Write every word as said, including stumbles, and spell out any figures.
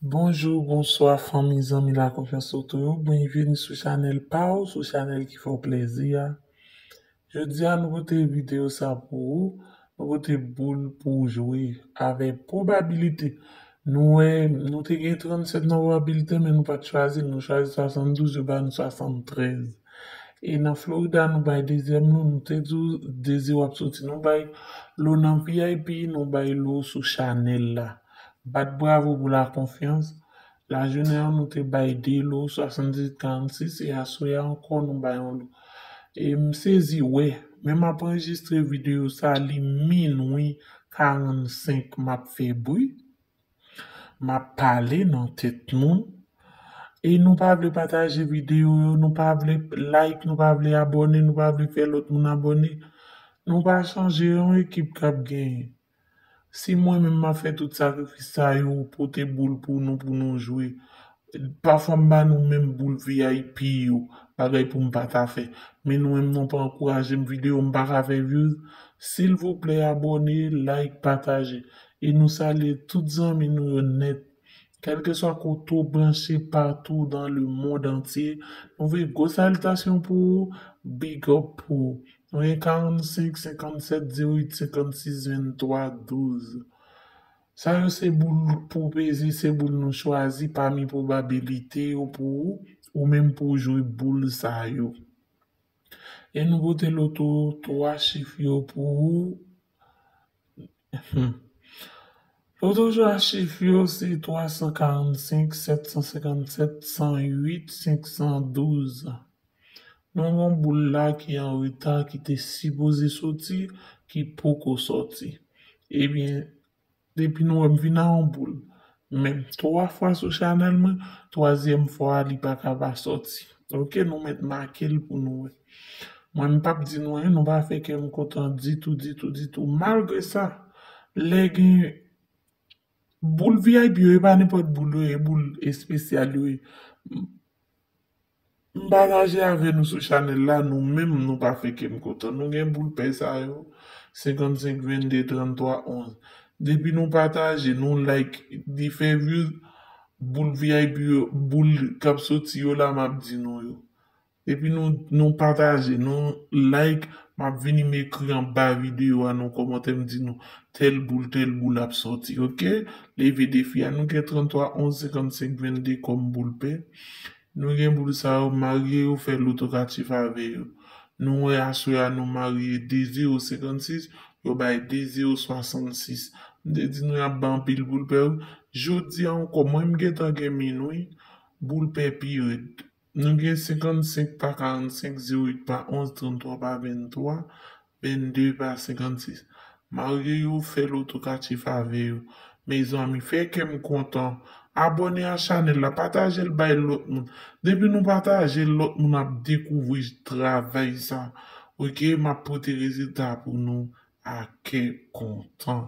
Bonjou, bonswa, fanmi, zanmi, lakonfyans oto yo. Byenvini sou chanèl pa w, sou chanèl ki fè w plezi a. Jodi a, nou pote videyo sa pou ou. Nou pote boul pou w jwe avèk pwobabilite. Nou wè, nou te gen trannsèt nan pwobabilite, men nou pa t chwazi l. Nou chwazi swasanndouz, yo ba nou swasanntrèz. E nan Florida, nou bay dezyèm nou, nou te di w de zewo ap soti. Nou bay lo nan V I P, nou bay lo sou chanèl la. Bat bravo pou lakonfyans. Lajounen an, nou te bay de lo, swasanndizuit karannsis, e aswè a ankò, nou bay yon lo. E m sezi wè, men m ap anrejistre videyo sa, li minwi karannsenk, m ap fè bri. M ap pale nan tèt moun. E nou pa vle pataje videyo yo, nou pa vle like, nou pa vle abòne, nou pa vle fè lòt moun abòne. Nou pa chanje yon ekip k ap genyen. Si mwen menm m ap fè tout sakrifis sa yo, pote boul pou nou, pou nou jwe. Pafwa m ba nou menm boul V I P yo, bagay pou m pa ta fè. Men nou menm nou pa ankouraje m, videyo m pa ka fè views. Silvouplè, abòne, like, pataje. E nou salye tout zanmi nou yo nèt. Kèlkeswa kote w branche patou dans le monde entier, nou voye gwo salitasyon pou ou, big up pou ou. Nou gen karannsenk, senkannsèt, zewo uit, senkannsis, venntwa, douz. Sa yo se boul pou peze, se boul nou chwazi pami pwobabilite yo pou ou, ou menm pou w jwe boul sa yo. E nou pote loto twa chif yo pou ou. Hmm. Loto twa chif yo se twa san karannsenk, sèt san senkannsèt, san uit, senk san douz. Nou gen yon boul la ki an reta, ki te sipoze soti, ki poko soti. Ebyen, depi nou wè m vin a yon boul, menm twa fwa sou chanèl mwen, twazyèm fwa a li pa ka pa soti. Oke, nou mèt make l pou nou wè. Mwen, m p ap di nou anyen, nou pa fè kè m kontan ditou, ditou, ditou. Malgre sa, lè gen boul V I P yo, e pa nenpòt boul yo ye, boul espesyal yo ye. M pataje avè nou sou chanèl la, nou menm nou pa fè kè m kontan. Nou gen boul pè sa yo, senkannsenk, vennde, tranntwa, onz. Depi nou pataje, nou like, li fè views, boul V I P yo, boul k ap soti yo la, m ap di nou yo. Depi nou, nou pataje, nou like, m ap vini m ekri anba videyo a, nan kòmantè, m di nou tèl boul, tèl boul ap soti, oke? Leve defi a, nou gen tranntwa, onz, senkannsenk, vennde kòm boul pè. Nou gen boul sa yo, marye yo fè loto katchif avè yo. Nou wè aswè a nou marye de zewo senkannsis, yo bay de zewo swasannsis. M te di nou y ap bay anpil boul pè yo. Jodi a ankò, mwen m gentan gen minwi, boul pè pi rèd. Nou gen senkannsenk pa karannsenk, zewo uit pa onz, tranntwa pa venntwa, vennde pa senkannsis. Marye yo fè loto katchif avè yo. Mezanmi, fè kè m kontan. Abòne a chanèl la, pataje l bay lòt moun. Depi nou pataje l, lòt moun ap dekouvri travay sa. Oke, m ap pote rezilta pou nou a kè kontan.